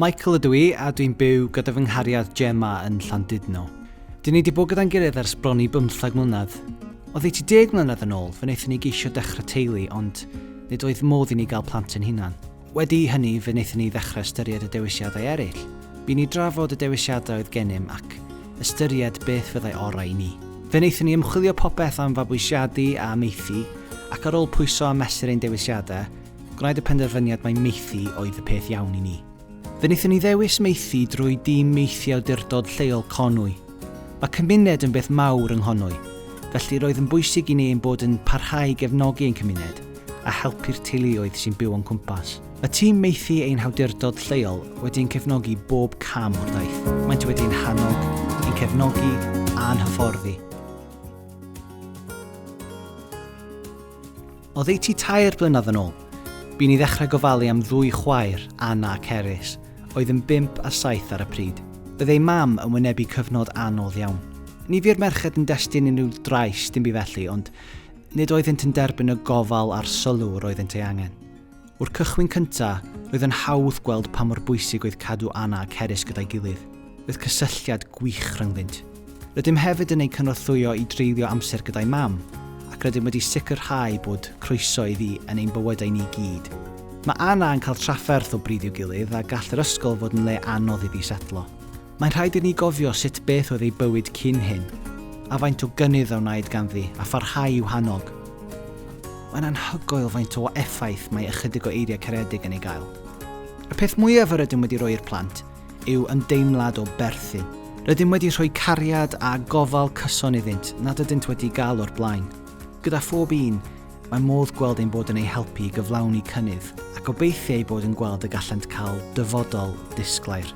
Michael ydw i a dwi'n byw gyda fy nghariad Gemma yn Llandudno. Dyn ni wedi bod gyda'n gilydd ers bron i bymthag mlynedd. Oddeutu 10 mlynedd yn ôl, fe wnaethon ni geisio dechrau teulu, ond nid oedd modd i ni gael plant ein hunan. Wedi hynny, fe wnaethon ni ddechrau ystyried y dewisiadau eraill. Bu ni drafod y dewisiadau oedd gennym ac ystyried beth fyddai orau i ni. Fe wnaethon ni ymchwilio popeth am fabwysiadu a maethu, ac ar ôl pwyso a mesur ein dewisiadau, gwnaed y penderfyniad mai maethu oedd y peth iawn i ni. Fe wnaethon ni ddewis maethu drwy dîm maethu awdurdod lleol Conwy. Mae cymuned yn beth mawr yng Nghonwy, felly roedd yn bwysig i ni ein bod yn parhau i gefnogi ein cymuned a helpu'r teuluoedd sy'n byw o'n cwmpas. Mae tîm maethu ein hawdurdod lleol wedi ein cefnogi bob cam o'r daith. Maent wedi ein hannog, ein cefnogi a'n hyfforddi. Oddeutu tair blynedd yn ôl, bu ni ddechrau gofalu am ddwy chwaer, Anna a Cerys, oedd yn bump a saith ar y pryd. Roedd eu mam yn wynebu cyfnod anodd iawn. Ni fu'r merched yn destun unrhyw drais, dim byd felly, ond nid oeddynt yn derbyn y gofal a'r sylw yr oeddynt ei angen. O'r cychwyn cyntaf, roedd yn hawdd gweld pa mor bwysig oedd cadw Anna a Cerys gyda'i gilydd. Roedd cysylltiad gwych rhyngddynt. Rydym hefyd yn eu cynorthwyo i dreulio amser gyda'i mam, ac rydym wedi sicrhau bod croeso iddi yn ein bywydau ni gyd. Mae Anna yn cael trafferth o bryd i'w gilydd a gall yr ysgol fod yn le anodd iddi setlo. Mae'n rhaid i ni gofio sut beth oedd ei bywyd cyn hyn, a faint o gynnydd a wnaed ganddi, a pharhau i'w hannog. Mae'n anhygoel faint o effaith mae ychydig o eiriau caredig yn ei gael. Y peth mwyaf yr ydym wedi rhoi i'r plant yw ymdeimlad o berthyn. Rydym wedi rhoi cariad a gofal cyson iddynt nad ydynt wedi gael o'r blaen. Gyda phob un, mae modd gweld ein bod yn eu helpu i gyflawni cynnydd, a gobeithio eu bod yn gweld y gallent cael dyfodol disglair.